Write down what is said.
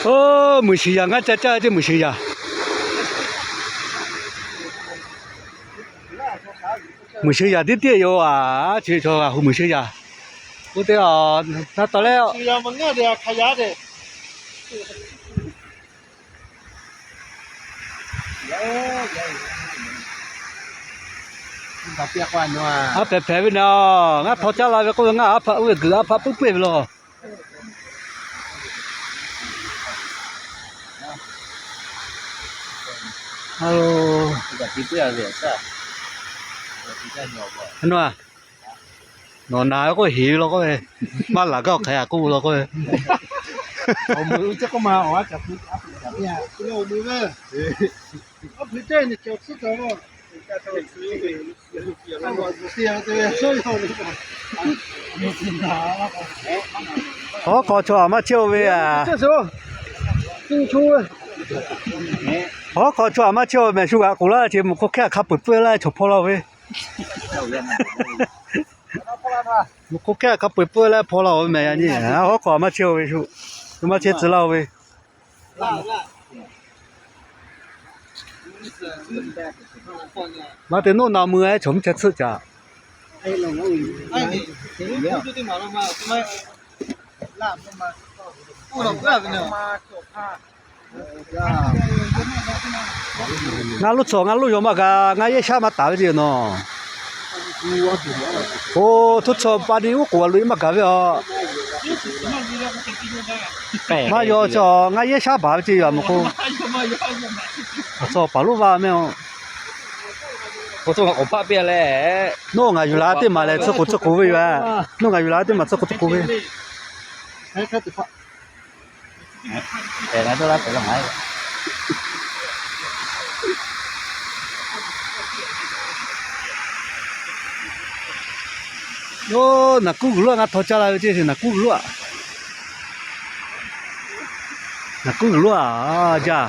ເອີ ມື້ຊື່ຢາ ງານຈະເຈີມື້ຊື່ຢາ ມື້ຊື່ຢາຕິດຕິໂຍອາ ຊິໂທຫາມື້ຊື່ຢາ ໂອເຕອານາຕອແລ້ວ ຊື່ຢາມັນງາດເດ ຂະຢາເດ ອາແປແປວິນາ ງາທໍຈາລາເວໂກງາອາພະເວກືອາພະປຶເປໂລ Hello. Anu a. No na ko hi lo ko. Ma la ko kha ko lo ko. O mu ko ma o a ka pu. Ya, ko mu ve. O pu te ni ko su ko. ຂໍ ຂໍໂທ ມາທ່ຽວເວຍ ຂໍ ຂໍໂທ ມາທ່ຽວແມ່ຊູກະ ກູລາ ທີ່ມັນໂຄແຄ່ ຄັບເປີດເປີດລະ ໂທ ພໍລາວເວຍ ມັນໂຄແຄ່ ຄັບເປີດເປີດລະ ພໍລາວເວຍ ແມ່ອັນນີ້ ຂໍ ຂໍມາທ່ຽວເວຍ ຊູ ມາທ່ຽວເຈີລາວເວຍ. ມາແຕ່ໂນ້ນເອົາມືໃຫ້ຊົມເຈັດສຸດຈ້າ. ງານລຸດສອງງານລຸດຍອມມາກະງານເຢຊາມາຕາໄວ້ເດເນາະ. ໂອ້ ທຸດຊອມປາດີອຸກຸອາລຸຍມາກາເວອ ມາຍອຊອງາເຢຊາບາເວຈິຍາມະໂຄ ຊອປາລຸວາແມວ ໂຄຊົງຂອງພະເປຍແຫຼະ ໂນງາຢູລາຕິມາແລະ ຊະກຸຊະກຸເວຍວະ ໂນງາຢູລາຕິມາຊະກຸຊະກຸເວຍ ແຕ່ລະໂທລະແຕ່ລະໄມ້ ໂອ້ ນາກຸກະລຸອະ ງາທໍຈາລາເວຈິ ນາກຸກະລຸອະ ນາກຸກະລຸອະ ອາຈາ.